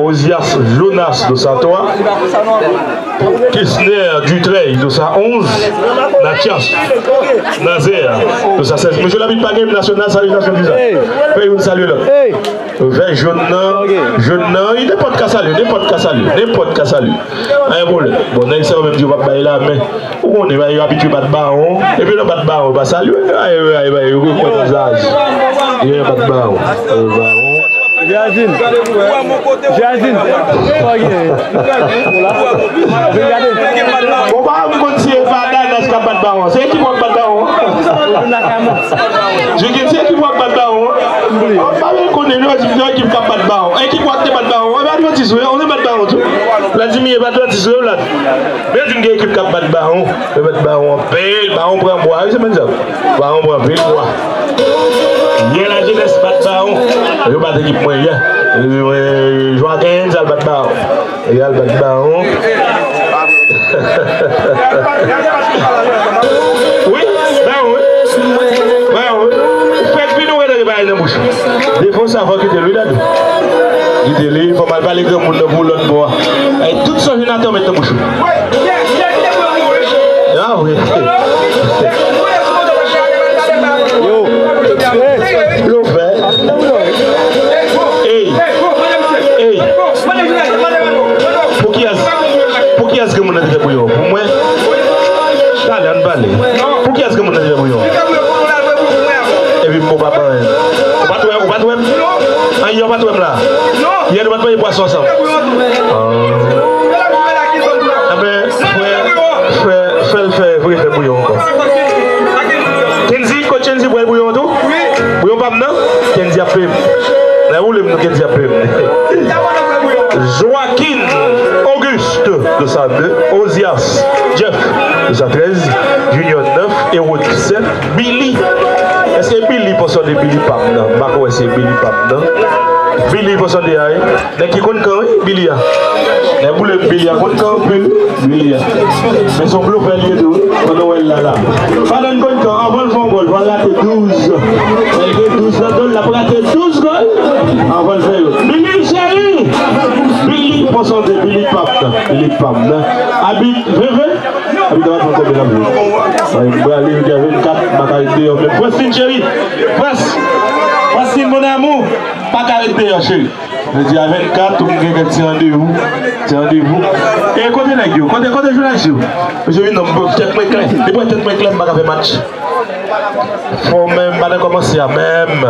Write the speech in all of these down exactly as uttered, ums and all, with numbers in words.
Ozias Jonas, dosa twa. Kisner Dutrey, dosa onz. Nathias Nazaire, dosa sèz. Mesye labit pa gen nasyonal, salye nasyonal. Fè youn salye lòt. Vè jòn nan, jòn nan, nenpòt ka salye, nenpòt ka salye, nenpòt ka salye. Anyen pwoblèm. Bon, nèg sa yo menm di yo p ap bay la, men ou konnen, yo abitye bat bawon. Epi nan bat bawon, pa salye. Ay, ay, ay, yo kwè nan zaz. Yo bat bawon. Yo bawon. Jazin. Jazin. Bon, pa m konn si e pa Danas k ap bat bawon. Se ekip w ap bat bawon. Jigin, se ekip w ap bat bawon. An pa vle konnen non, di m gen ekip k ap bat bawon. Ekip w ap te bat bawon. E pa Advantis, wi, ou te bat bawon tou. Vladimir, e pa Advantis, wi, Vlad. Men di m gen ekip k ap bat bawon. Yo bat bawon anpil, bawon pran bwa, wi, se menm sa. Bawon pran anpil bwa. Yè lajenès bat bawon. Yo bat ekip mwen yè. Joaquin, sa l bat bawon. Egal bat bawon. Wi, bawon, wi. Bawon, wi. Fèk vin ou rete bagay nan bouch. Defo sa fò kite l, wi, Dadou. Kite li, fò m al pale granmoun nan pou lòt bò a. Ay, tout sa Jonathan met nan bouch ou. Ah, wi. Yo. Yo, fè. Ey. Ey. Pou kiyès, pou kiyès granmoun nan te fè bouyon? Pou mwen? Talè, ann pale. Pou kiyès granmoun nan te fè bouyon? Epi m pa anyen. Ou pa t wè, ou pa t wè m? An, yè ou pa t wè m la? Yè nou pa t manje pwason ansanm? Ah. Enben, frè, frè, fè l fè, fè l fè bouyon ankò. Kenzi, kot Kenzi bwè bouyon tou? Bouyon pa m nan? Kenzi ap peye m. Nan woule m nou Kenzi ap peye m. Joaquin Auguste, dosa de, Ozias Jeff, dosa trèz, Junior nèf, Erod sèt, Billy. Èske Billy pòsonde Billy pa m nan? M pa kwè se Billy pa m nan. Billy pòsonde a, wi. Nèg ki konn kan, wi, Billy a. Nèg boule m Billy a konn kan anpil, Billy a. Men se yon blofè li ye tou, wi. Pandan w wè l la, la. Pandan l konn kan, anvan l fè yon gòl, fò l rate douz. Lè l gen douz nan do l, l ap rate douz gòl anvan l fè yo. Billy cheri! Billy pòsonde, Billy pa m nan, Billy pa m nan. Abit, Veve, abit, a pa t konbyen l ap jwe. Ay, m prale, yo gen vennkat, m pa ka ret deyò. Men Francine cheri, Fras, Francine mon amour, pa ka ret deyò, cheri. Jodi a vennkat, ou gen kèk ti randevou. Ti randevou. E kote nèg yo? Kote, kote jounalis yo? Mesye vin non, tèt mwen klè. Depi tèt mwen klè, m pa ka fè match. Fò menm, m pa nan kòmanse a menm.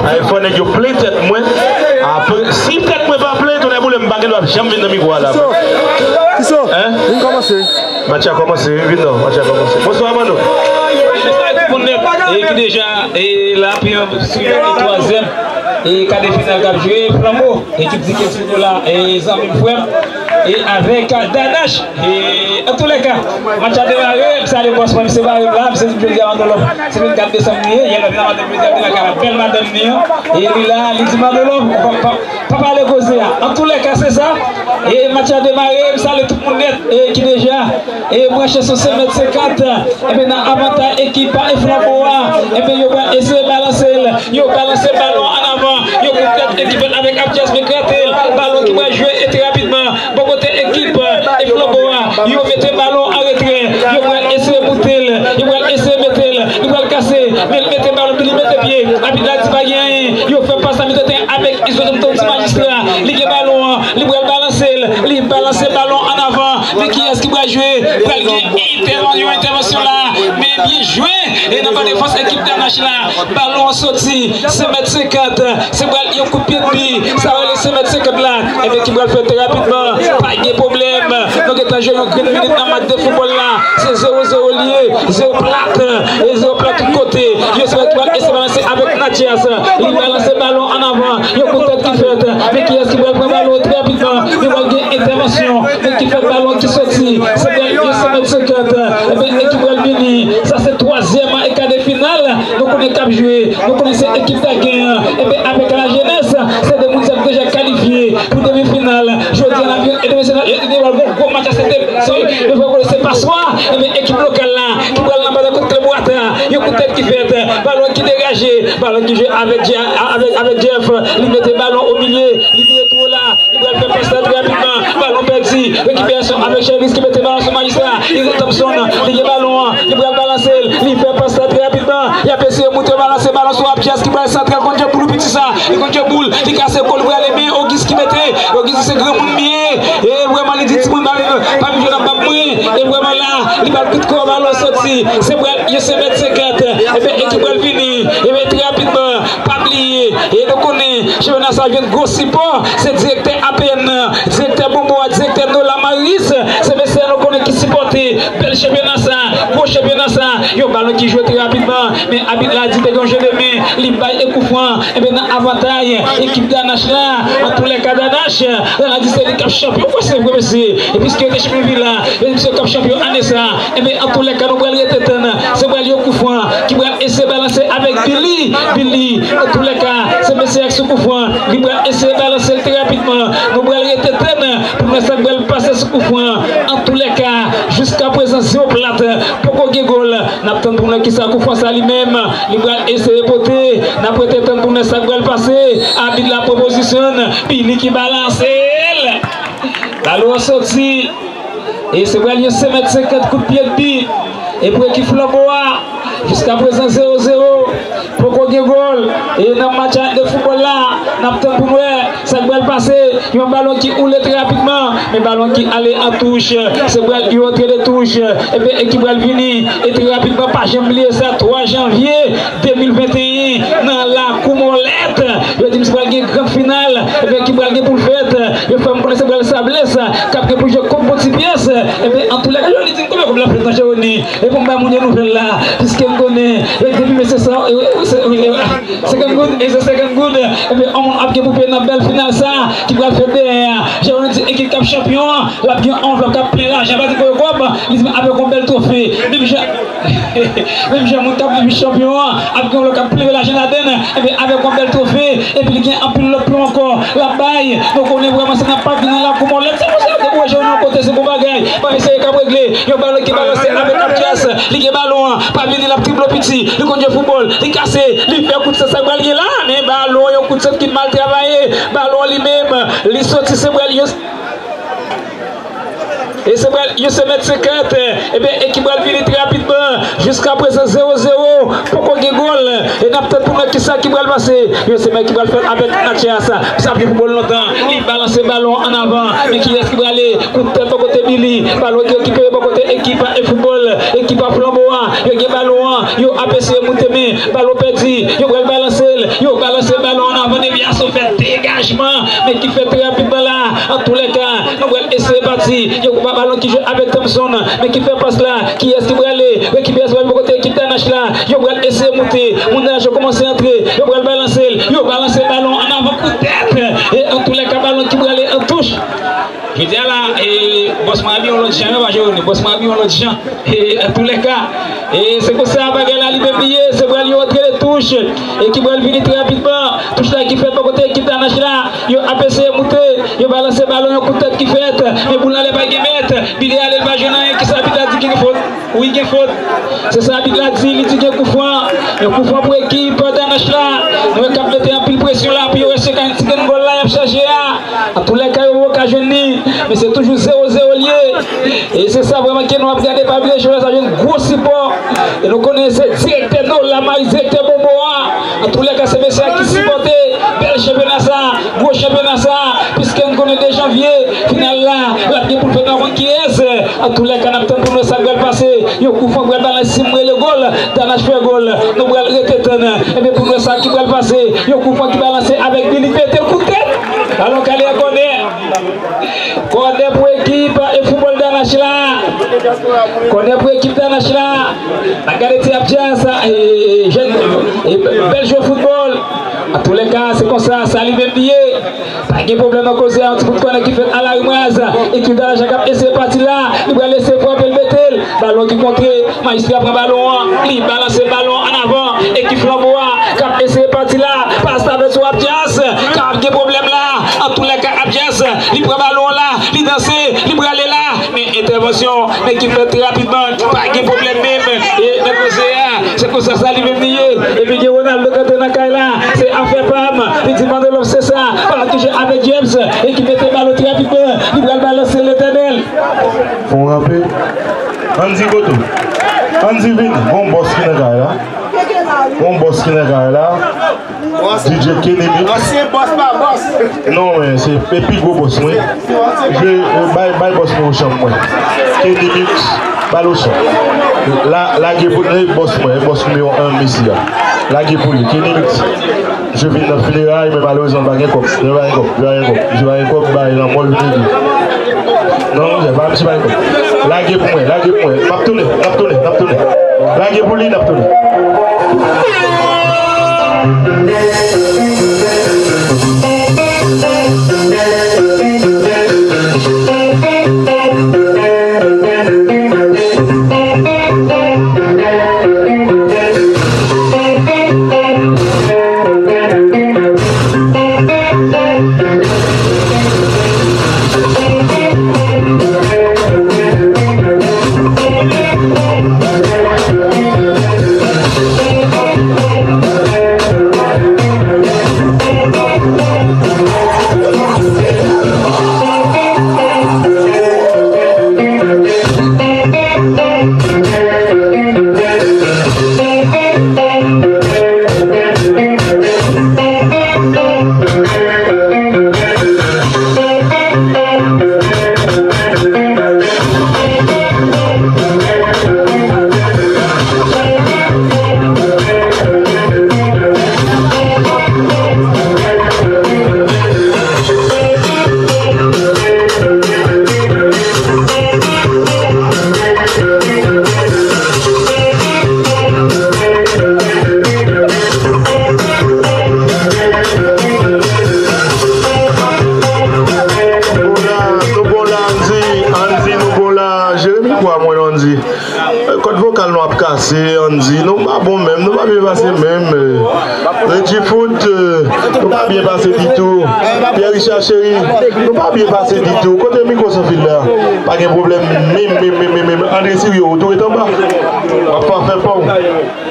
Ay, fò nèg yo plen tèt mwen. Apre, si tèt mwen pa plen, tonnè boule m, m pa gen dwa janm vin nan mikwo a la. Tiso, Tiso, vin kòmanse. Match a kòmanse, wi, vin non, match a kòmanse. Bonswa, Mano. Bonswa tout moun nèt, e ki deja, e la, pi an, sou twazyèm. E kadè final k ap jwe, Flanbo, ekip Dikens Foudo la, e zanmi m, frè m, e avèk Danache. E antoulèka, match la demare, m salye bòs mwen, misye bare m la, misye di m jodi a Manno Love, se vennkat desanm li ye, yè l vin a maten, jodi a vin lakay la, bèl madanm li an, e li la, li di Manno Love, pa, pa, pa pale koze a. Antoulèka, se sa, e match la demare, m salye tout moun nèt, e ki deja, e branche sou senk mèt senkant. Ebyen, nan avantay ekip e Flanbo a, ebyen, yo pral eseye balanse l. Yo balanse balon an avan. Yo kout tèt ekip avèk Abdias, men k rate l. Balon ki pral jwe e trè rapidman. Bò kote ekip e Flanbo a, yo mete balon an retrè. Yo pral eseye boute l. Yo pral eseye mete l. Li pral kase. Men li mete balon, li mete pye. Abit la di pa gen anyen. Yo fè pas nan mitan teren avèk Izo Tonton Ti Majistra. Li gen balon an. Li pral balanse l. Li balanse balon an avan. Men kiyès ki pral jwe? Pral gen entèvan-, yon entèvansyon la. Men byen jwe. E nan ban defans ekip Danache la. Balon an soti. Senk mèt senkant. Se pral yon kout pye dmi. Sa rele senk mèt senkant la. Ebyen ki pral fè trè rapidman. Pa gen pwoblèm. Nou gentan jwe yon grenn minit nan match de foutbòl la. Se zewo zewo li ye. Zewo plat. E zewo plat tout kote. Yo se pral eseye balanse avèk Natchez. Li balanse balon an avan. Yon kout tèt ki fèt. Men kiyès ki pral pran balon trè rapidman? Li pral gen entèvansyon. Men ki fèt, balon ki soti. Se pral gen senk mèt senkant. Ebyen, ekip pral vini. Sa se twazyèm an e kadè final. Nou konnen k ap jwe. Nou konnen se ekip Tagen an. Ebyen, avèk lajenès, se de moun sa ki deja kalifye pou demi final. Jodi a, n ap jwenn entènasyonal. E, e, e, gwo, gwo match, se de, se, se, se paswa. Ebyen, ekip lokal la, ki pral nan bal kot klèb Wata. Yon kout tèt ki fèt. Balon ki degaje. Balon ki jwe avèk Je-, avèk, avèk Jeff. Li mete balon o milye. Li vire twò la. Li pral fè pas la trè rapidman. Balon pèdi. Rékipérasion avèk Chèvis ki mete balon sou Majistra. Li gen Thompson. Li gen balon an. Li pral balanse l. Li fè pas la trè rapidman. Y ap eseye moute balanse balon sou Abdias ki pral santre l konn djè boul piti sa. Li konn djè boul. Li kase kò l prale men Ogis ki mete. Ogis se granmoun li ye. E vrèman li di timoun pa vin pa vin jwe nan bab mwen. E vrèman la li pral kout kò balon soti. Se pral yo se mèt senkant. Ebyen ekip pral vini. Ebyen trè rapidman. Pa bliye, e nou konnen chanpyona sa jwenn gwo sipò, se direktè A P N nan, direktè Bonbo a, direktè Nola Maris, se mesye nou konnen ki sipòte bèl chanpyona sa, gwo chanpyona sa, yon balon ki jwe trè rapidman, men abit la di te gen yon je de men, li bay e koufran, enben nan avantay ekip Danach la, antoulèka Danach, la di se li k ap chanpyon, fò se vre mesye, e piske yo te chanpyon vil la, e misye k ap chanpyon ane sa, enben antoulèka nou pral rete tann, se pral yon koufran, ki pral eseye balanse avèk Billy. Billy, antoulèka, se mesye a ki sou koufran. Li pral eseye balanse l trè rapidman. Nou pral rete tann pou n wè sa k pral pase sou koufran. Antoulèka, jiska prezan, zewo plat. Poko gen gòl. N ap tann pou n wè kisa koufran sa li menm. Li pral eseye pote. N ap rete tann pou n wè sa k pral pase. Abit la pran pozisyon l. Billy ki balanse l. Balon an soti. E se pral yon senk mèt senkant kout pye de bi. E pou ekip Flanbo a, jiska prezan zewo zewo. Poko gen gòl. E nan match de foutbòl la, n ap tann pou n wè sa k pral pase. Yon balon ki woule trè rapidman, men balon ki ale an touch. Se pral yon antre de touch. Ebyen, ekip pral vini. E trè rapidman, pa janm bliye sa, twa janvye de mil venteyen, nan lakou Mòlèt. Yo di m se pral gen gran final. Ebyen, ki pral gen pou l fèt. Yo fè m konnen se pral Sables k ap gen pou jwe kont Bon Ti Pyès. Ebyen, antoulèka, yo li di m konbyen kòb l ap fèt nan Jeroni. E pou m bay moun yo nouvèl la. Piske m konnen, yo di depi mesye sa, e, e, se, e, e, senkant goud, e se senkant goud. Ebyen, yon moun ap gen pou peye nan bèl final sa, ki pral fèt dèyè a. Jeroni di ekip k ap chanpyon an, l ap gen yon anvlòp k ap plen lajan. Pa di pou yo kòb, li di m avèk yon bèl twofe. Menm jan Menm jan moun k ap viv chanpyon an ap gen yon lòt k ap leve lajan ladann, ebyen, avèk yon bèl twofe, epi li gen anpil lòt pwen ankò l ap bay. Nou konnen vrèman se nan pak vin nan lakou Mòlèt. Se konsa, depi w wè Jeroni yon kote, se bon bagay. Bagay serye k ap regle. Yon balon ki balanse avèk Abdias. Li gen balon an. Pa vini, l ap trible piti. Li konn jwe foutbòl. Li kase. Li fè kout sèt, sa k pral gen la. Men balon, yon kout sèt ki mal travaye. Balon li menm, li soti, se pral yon E se pral, yo se mèt senkant. Ebyen, ekip pral vini trè rapidman. Jiska prezan, zewo zewo. Poko gen gòl. E n ap tann pou n wè kisa ki pral pase. Yo se mèt ki pral fè avèk Natchez. Sa ap gen foutbòl lontan. Li balanse balon an avan. Men kiyès ki prale? Kout tèt bò kote Billy. Balon ki rekipere bò kote ekip e foutbòl. Ekip a Flanbo a. Yo gen balon an. Yo ap eseye moute men. Balon pèdi. Yo pral balanse l. Yo balanse balon an avan. Devyasyon fè degajman. Men ki fè trè rapidman la. Antoulèka, nou pral eseye pati. Yo pa balon ki jwe avèk Thompson. Men ki fè pas la. Kiyès ki prale? Rekipere sa bò kote ekip Danach la. Yo pral eseye moute. Moun Danach yo kòmanse antre. Yo pral balanse l. Yo balanse balon an avan kout tèt. E antoulèka, balon ki prale an touch. Jodi a la, e, bòs mwen abi yon lòt jan, yo pa jere nou. Bòs mwen abi yon lòt jan. E, antoulèka, e, se konsa bagay la li menm li ye. Se pral yon antre de touch. E ki pral vini trè rapidman. Touch la ki fèt bò kote ekip Danach la. Yo ap eseye moute. Yo balanse balon, yon kout tèt ki fèt. Men boul anlè pa gen mèt. Billy ale, l pa jwenn anyen. Kisa abit la di ki gen fòt? Wi, gen fòt. Se sa abit la di, li di gen koufran. Yon koufran pou ekip Danach la. Nou wè k ap mete anpil presyon la pou yo wè si yo ka jwenn ti grenn gòl la y ap chache a. Antoulèka, yo poko ka jwenn li. Men se toujou zewo zewo l ye. E se sa vrèman ke nou ap gade, pa bliye, jwè sa jwenn gwo sipò. E nou konnen se direktè Nola Maris, direktè Bonbo a. Antoulèka, se mesye a ki sipòte bèl chanpyona sa, gwo chanpyona sa. Piske n konnen de janvye, final la, l ap gen pou l fèt, nou konn kiyès. Antoulèka, n ap tann pou n wè sa k pral pase. Yon koufran pral balanse, si m rele gòl, Danach fè gòl. Nou pral rete tann. Ebyen, pou n wè sa ki pral pase. Yon koufran ki balanse avèk Billy, mete kout tèt. Balon k ale an kònè. Kònè pou ekip e foutbòl Danach la. Kònè pou ekip Danach la. N ap gade ti Abdias, e, e, jèn, e, bèl jwè foutbòl. Antoulèka, se konsa, sa li menm li ye. Pa gen pwoblèm nan koze a, yon ti kout kònè ki fèt a la rimwaz. Ekip Danach la k ap eseye pati la. Li pral eseye frape l, mete l. Balon ki kontre. Majistra pran balon an, li balanse balon an avan. Ekip Flanbo a k ap eseye pati la. Pas la fèt sou Abdias. K ap gen pwoblèm la. Antoulèka, Abdias, li pran balon an la. Li danse. Li prale la. Men entèvansyon, men ki fèt trè rapidman. Pa gen pwoblèm menm. E nan koze a, se konsa sa li menm li ye. Epi gen Ronaldo k antre nan kay la. Se afè pa m. Li di Mandelov se sa. Balon ki jwe avèk J E ki mete bal trapikman, li pral balanse Letènèl. Fon ranpe. Andy Goto. Andy vini. Gon bòs ki nan kay la. Gon bòs ki nan kay la. D J Kenny Mix. Ansyen bòs pa bòs. Non, men se, se pi gwo bòs mwen. Je, euh, bay, bay bòs mwen yon chanm mwen. Kenny Mix, ba l yon chanm. La, lage pou, eh, bòs mwen, eh, bòs nimewo en isi a. Lage pou li, Kenny Mix. Misye vin nan fineray, men malerezman, pa gen kòb. Yo pa gen kòb, yo pa gen kòb. Misye pa gen kòb, bay lanmò l vini. Non, misye pa, misye pa gen kòb. Lage pou mwen, lage pou mwen. M ap tounen, m ap tounen, m ap tounen. Lage pou li, n ap tounen. Nou bon la, Andy, Andy, nou bon la. Jeremy, kwa mwen, Andy. Kòd vokal nou ap kase, Andy. Nou pa bon menm, nou pa byen pase menm. Reggie Foot, euh, nou pa byen pase ditou. Pierre Richard Chéry, nou pa byen pase ditou. Kote mikwo san fil la? Pa gen pwoblèm menm, menm, menm, menm, menm. André Thiriot, ou tou ret anba. W ap fè, fè pa w.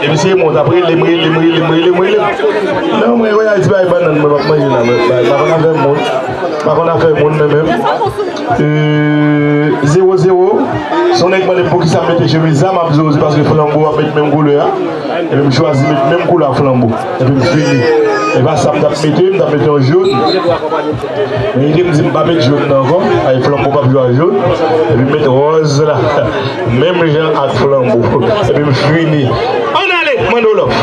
Epi se mont ap rele m, rele m, rele m, rele m, rele m. Non, mwen, wè, Ayiti bay bannann, mwen p ap manje la, mwen, pa, pa konn afè moun. Pa konn afè moun, men menm. Euh, zewo zewo. Si yon nèg mande m poukisa m mete chemiz sa, m ap di w se paske flanbo ap met menm koulè a. Epi m chwazi met menm koulè a flanbo. Epi m fini. E pa sa m t ap mete, m t ap mete yon jòn. Men ide m di m pa met jòn nan ankò. Ay flanbo p ap jwe a jòn. Epi m met wòz la. Menm jan ak flanbo. Epi m fini. Ann ale, mande w lòf.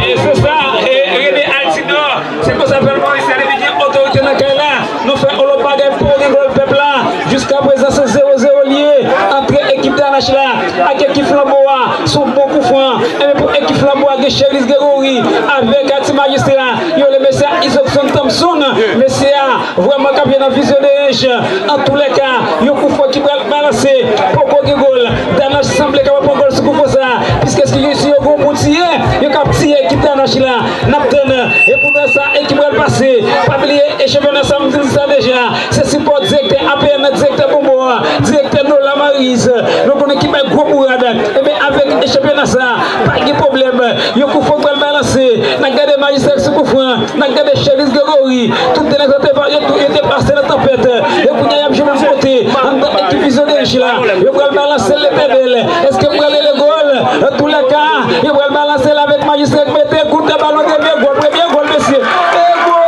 E se sa, e René Altidor, se konsa pèp Moris la, depi gen otorite nan kay la, nou fè yon lòt bagay pou gen gòl pèp la. Jiskaprezan se zewo zewo l ye, ant ekip Danach la ak ekip Flanbo a, sou bon koufran. Enben pou ekip Flanbo a gen Cheris Gregory avèk Ti Majistra, yo le mesye a Isobson Thompson, mesye a vrèman k ap jwe nan vizyon de ench. Antoulèka, yon koufran ki pral balanse, poko gen gòl. Danach sanble kapab pran gòl sou koufran sa, piske si yo, si yo gon pou tiye, yo k ap tiye ekip Danach la. N ap tann, e pou nou wè sa, e ki pral pase. Pa bliye, e chanpyona sa, m di sa deja, se sipò direktè A P N nan, direktè Bonbò a, direktè Nola Maryse. Nou konnen ki bay gwo bourad. Enben, avèk chanpyona sa, pa gen pwoblèm. Yon koufran pral balanse. N ap gade Majistra sou koufran. N ap gade Cheris Gregory. Tout de nèg yo te, yo, yo te pase nan tanpèt. E kounye a, y ap jwe menm kote. Anndan ekip Vizyon de Ench la. Yo pral balanse Letènèl. Èske m pral rele gòl? Antoulèka, yo pral balanse l avèk Majistra k mete kout balon devye gòl. Premye gòl, mesye. E gòl!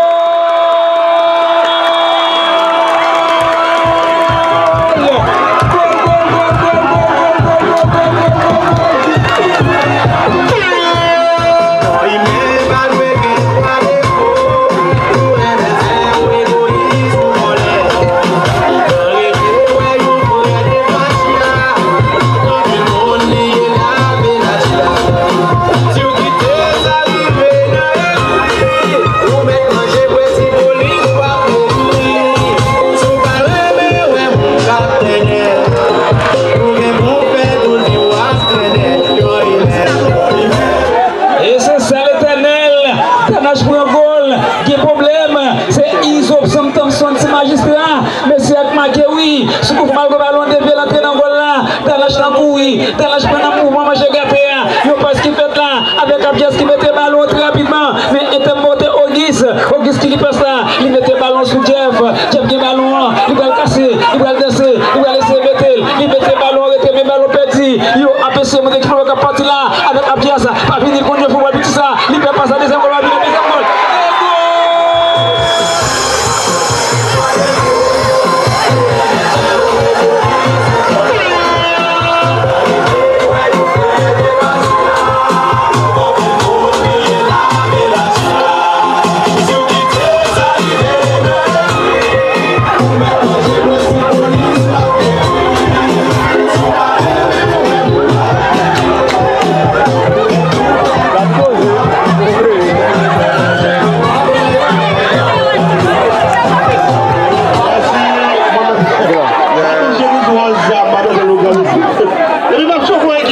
E se sa, Letènèl. Danach pran gòl. Gen pwoblèm. Se Isobson Thompson, Ti Majistra. Mesye a k make, wi. Sou koufran, malgre balon devye, l antre nan gòl la. Danach nan kouri. Danach pran nan mouvman manje gate a. Yon pas ki fèt la. Avèk Abdias ki mete balon trè rapidman. Men entèmòte Ogis. Ogis ki, ki pas la. Li mete balon sou Jeff.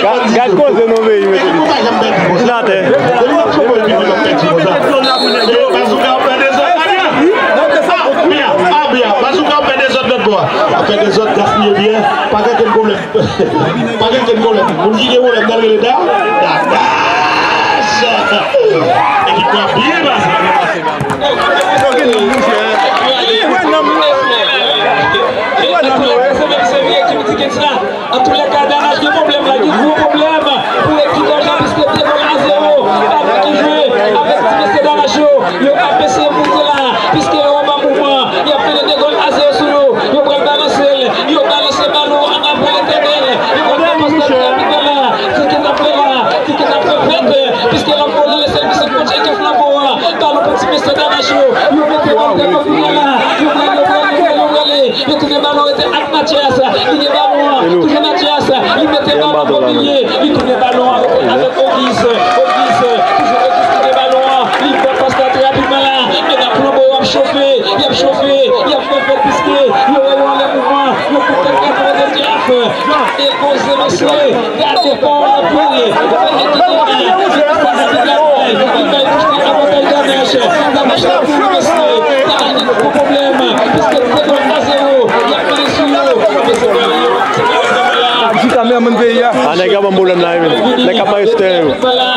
Gad, gad koze nou peyi, mesye. Atè. Bazouka ap fè dezòd lòt bò a. Ap fè dezòd, gaspiye byen. Pa gen kenn pwoblèm. Pa gen kenn pwoblèm. Moun ki gen pwoblèm nan rele da. Da. Da. Ekip la byen pase. Antoulèka, Danash gen pwoblèm la, gen gwo pwoblèm pou ekip la, piske de gòl a zewo. Balon ki jwe avèk ti mesye Danash yo, yo ap eseye moute la, piske yo anba mouvman, y ap mennen de gòl a zewo sou yo. Yo pral balanse l, yo balanse balon an avan Letènèl. Yo pral fè pastè trè rapidman la. Tiki t ap fè la, Tiki t ap fè fèt, piske l ap vole, se l ki se kotye ki flanbo a. Balon pou ti mesye Danash yo. Yo mete balon devan kounye a la. Yo prale, yo prale, yo prale, yo prale. Yo tounen balon rete ak Mathias. Li gen balon an. Toujou Mathias. Li mete balon an milye. Li tounen balon an rete avèk Auguste. Auguste. Toujou Auguste ki gen balon an. Li fè pas la trè rapidman la. Men nan flanbo ap chofe. Y ap chofe. Y ap fè fèt piske yo wè yo anlè mouvman. Yo koute kat nan dènye afè. E koze mesye. Gade pa w anpil. Gade pa w anpil. Li bay touche avantay Danash. Danash la pou mesye. Danash pou pwoblèm. Piske se gòl a zewo. Y ap mennen sou yo. Mesye, Jika mè moun peyi a. A, nèg yo ban m pwoblèm la, wi. Nèg k ap arete yo. Voilà.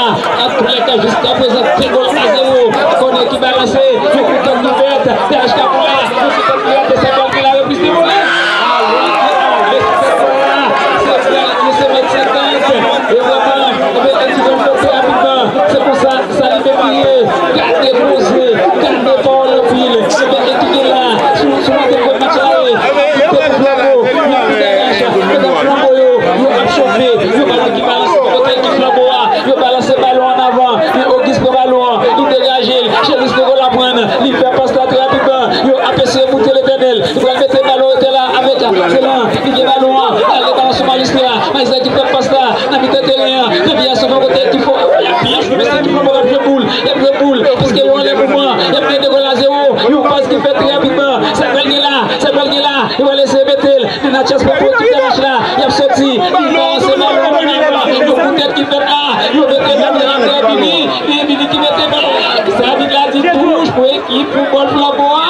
Antoulèka, jiska prezan, se gòl a zewo. Kònè ki balanse. Yo koute nou fèt. Danash ka pou la. Yo koute nou fèt. Se gòl ki la reprise vole. Se gòl, se mèt senkant. E vrèman, e ben, e ti gòl fèt rapidman. Se konsa. Sa li menm li ye. Gade koze, gade pawòl anpil. Ebyen, e ki gen la, sou, sou mande kòd match la ye. Koute pou flanbo, yo koute Danash, koute flanbo yo, yo ap chofe, yo balon ki balanse bò kote ki flanbo a, yo balanse balon an avan, men Auguste pran balon an, li degaje l, Chelis Negro la pran, li fè pas la trè rapidman, yo ap eseye moute Letènèl, li pral mete balon rete la avèk Zelan, li gen balon an, ale balon sou Majistra, Majistra ki fè pas la, nan mitan teren an, Devyasyon bò kote ki fò. Y ap byen jwe, mesye, ki fò, y ap jwe boul. Y ap jwe boul. Piske yo anlè mouvman. Y ap mennen de gòl a zewo. Yon pas ki fèt trè rapidman. Sa pral gen la. Sa pral gen la. Yo pral eseye mete l. Men Natchez poko ekip Danash la. Y ap soti. Li balanse balon an. Yon kout tèt ki fèt la. Yo mete balon an nan men Billy. Men Billy ki mete balon an. Sa vin la di touch pou ekip foutbòl flanbo a.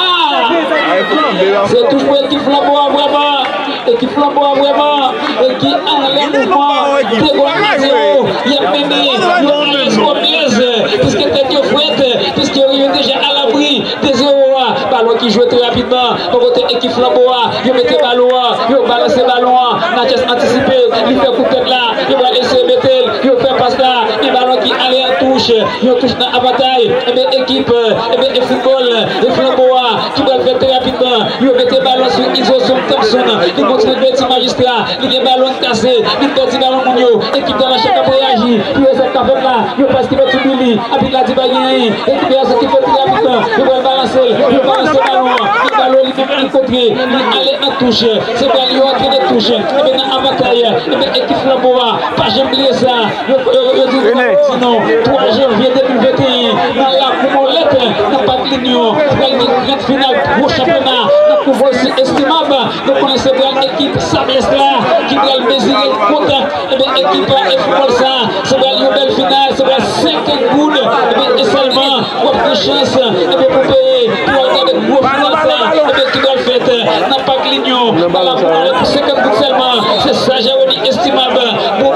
Se touch pou ekip flanbo a vrèman. Ekip flanbo a vrèman, e ki anlè mouvman, de gòl a zewo, y ap mennen, yo alèz kòm lèz, piske tèt yo frèt, piske yo rive deja alabri de zewo a, balon ki jwe trè rapidman, bò kote ekip flanbo a, yo mete balon an, yo balanse balon an, Natchez antisipe, li fè kout tèt la, yo pral eseye mete l, yo fè pas la, men balon ki ale an touch, yon touch nan avantay, enben ekip, enben e foutbòl, e flanbo a, ki pral fè trè rapidman, yo mete balon sou Izo Zoom Thompson. Li kontinye dwe ti Majistra. Li gen balon kase. Li pèdi balon moun yo. Ekip Danash k ap reyaji. Pou yo sa k ap fèt la. Yo pas ki fèt sou Billy. Abit la di pa gen anyen. Ekip Danash ki fèt trè rapidman. Yo pral balanse l. Yo balanse balon an. Men balon li menm li kontre. Li ale an touch. Se pral yo antre de touch. Ebyen nan avantay. Ebyen ekip flanbo a. Pa janm bliye sa. Yo, yo, yo di nou, sinon, twa janvye de mil venteyen, nan lakou Molèt, nan Pak Linyon, pral gen gran final gwo chanpyona nan kouvre si Estimab. Nou konnen se pral ekip Sables la ki pral mezire kont, ebyen, ekip e foutbòl sa. Se pral yon bèl final, se pral senkant goud, ebyen, e sèlman, w ap gen chans, ebyen, pou peye, pou al gade gwo final sa, ebyen, ki pral fèt nan Pak Linyon, nan lakou Molèt pou senkant goud sèlman. Se sa Jeremy Estimab, bon,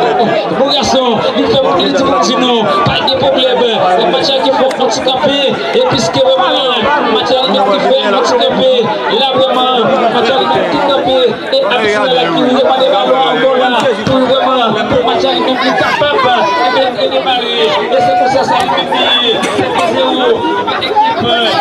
bon gason, li fè moun, li di moun di nou, pa gen pwoblèm. Lè match la ki fè yon ti kanpe, e piske vrèman la, match la li menm ki fè yon ti kanpe, la vrèman, match la li menm ki kanpe, e abisyonè la ki remande balon an ankò la, pou vrèman, pou match la li menm li kapab, e ben, redemare, e se konsa sa li menm li ye, sèt a zewo. Wi, men.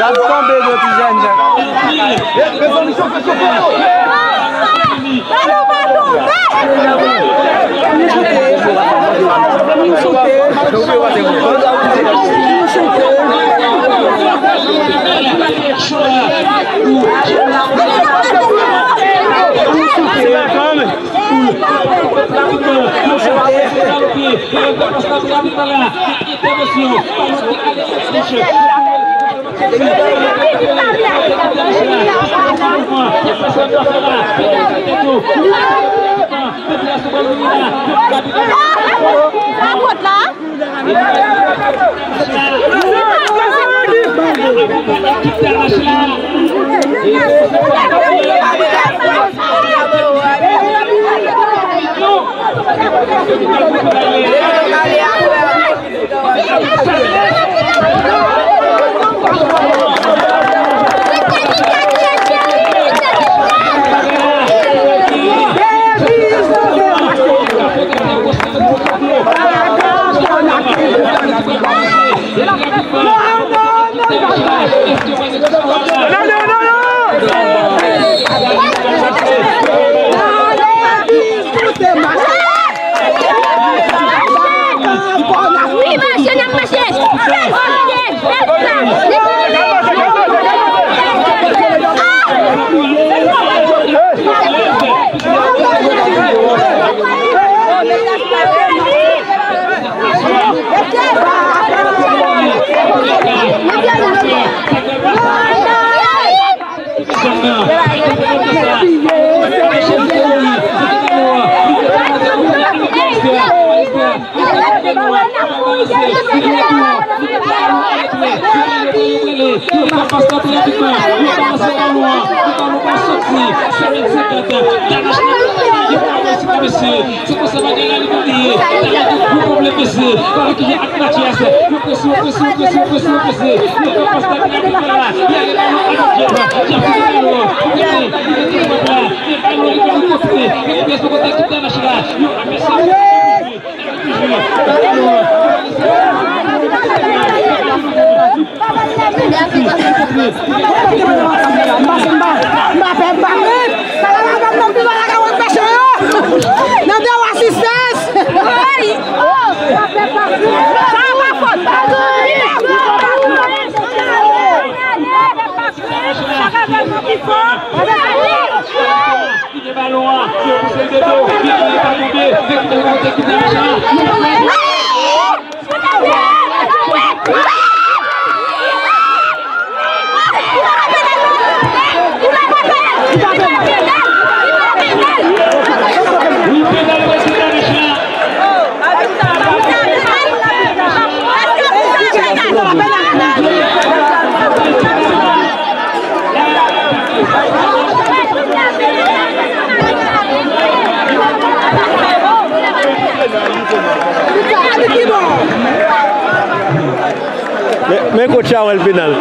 Gad tonbe de ti jèn jan. Mezanmi, chofe, chofe. Balon pa tonbe. Wi, mache, n ap mache. Se konsa bagay la li konn ye. Talè gen gwo pwoblèm mesye. Gade kijan ak Mathias. Yo prese, yo prese, yo prese, yo prese, yo prese. Yo fè pas la pou yo la. Y ale balon a Mathias. Mathias pou balon. Li mete yon bat la. Men balon li fè yon kote. Yo prese kote ki ta mache la. Yo ap mesye. Li gen balon an, yo pouse l de do, li pa tonbe, li kite l monte, kite l machin. Wi, penal pou ekip Danish la. Men, men coach a wè l penal.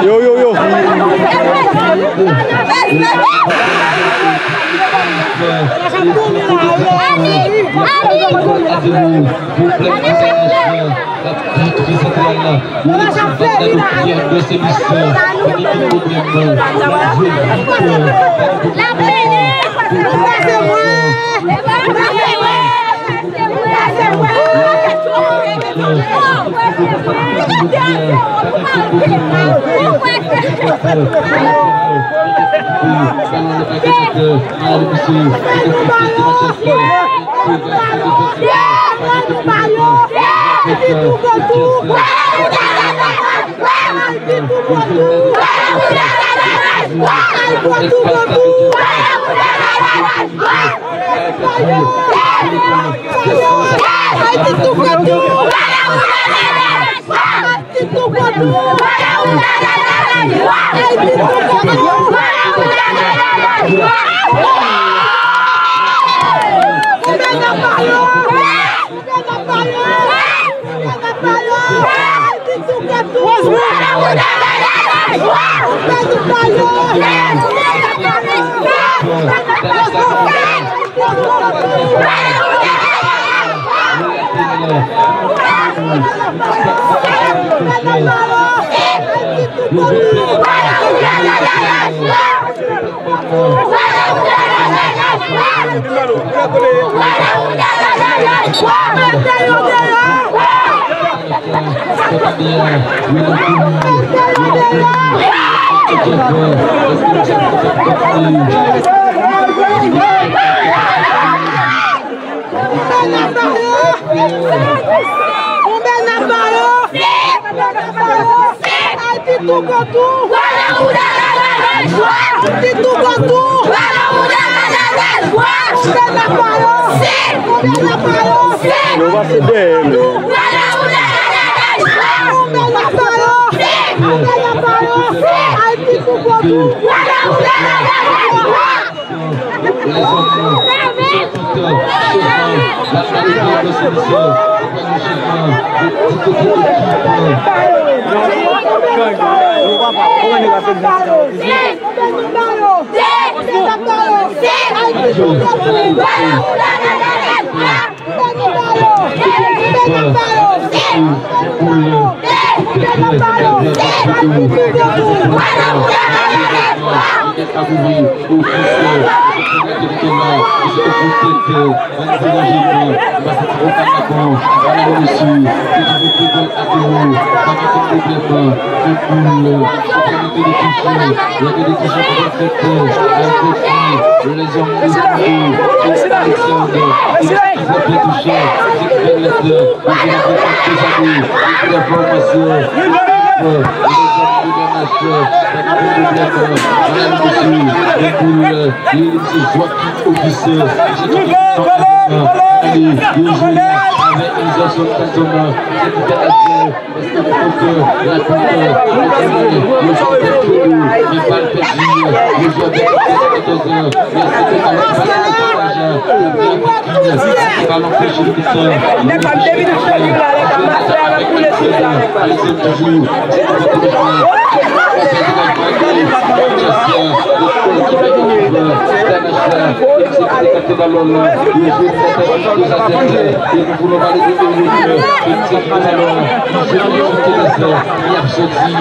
Yo, yo, yo. Konbyen n ap ba yo? Konbyen n ap ba yo? Konbyen n ap ba yo? Ayiti tou kontou. Ayiti tou kontou. Konbyen n ap ba yo? Konbyen n ap ba yo? Yo pase dèyè li. Konbyen n ap ba yo? Konbyen n ap ba yo? Ayiti tou kontou. Yo jwe avèk Izòson Tazon, se ki fè la jè, èske nou konte rapid, yo jwe avèk Fedou, men bal pèdi, yo jwe avèk katòz, mèsi pou bal pase pou Papajan, y ap gen rapid, se bal anpeche li konsa, Alexandre toujou, se ki konte Alexandre, Alexandre, Alexandre, Alexandre, Alexandre, Exekite balon nan, yo jwe tèt, yo sa tèt, e pou nou pale de Eric, exekite balon nan, li jwe nan sou tèt, li ap soti,